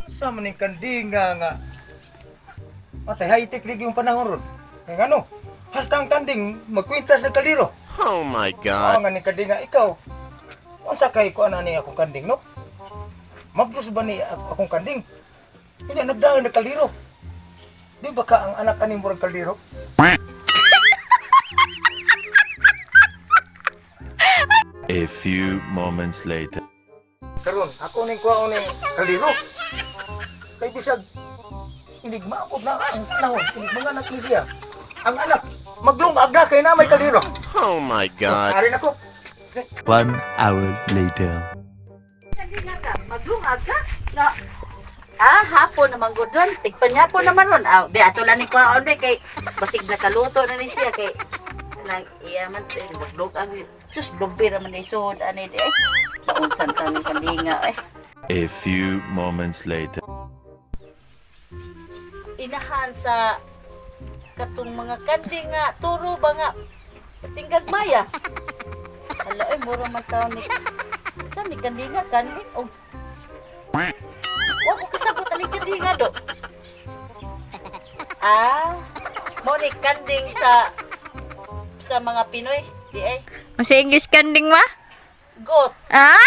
Sa man ning kandinga nga. Matay high-tech lagi yung panahon ron. Kaya ngano, hasta ang kanding magkwintas ng kaldero. Oh my Oo God. nga ni kandinga ikaw. Unsa kay ko ana ni akong kanding, no? Mabdos ba ni akong kanding? Hindi nagdaon ng kaldero. Di ba ka ang anak kaning murag kaldero? A few moments later. Karon ako ning kuhaon ning kaldero. Kay bisag inigma ako na ang panahon, inigma nga anak ni siya. Ang anak maglungag na kay na may kaldero. Oh my God. Ari nako. 1 hour later. Kandinga ka, maglungag ka. Na, ah, hapon naman gud ron. Tigpanyapon naman ron. Ah, di ato lang ni kuhaon be kay basig nakaluto na ni siya kay nang iya man eh, maglungag. Sus, lubi ra man ni sud ani di eh. Naunsan ta ni kandinga eh. A few moments later. Inahan sa katong mga kanding nga turo ba nga tingag maya. Hala eh, mura man taon ni sa ni kandinga kanding og wa ko kasabot ani kandinga do. Ah, mo ni kanding sa mga Pinoy, di eh. Masa English kanding ma? Goat. Ah!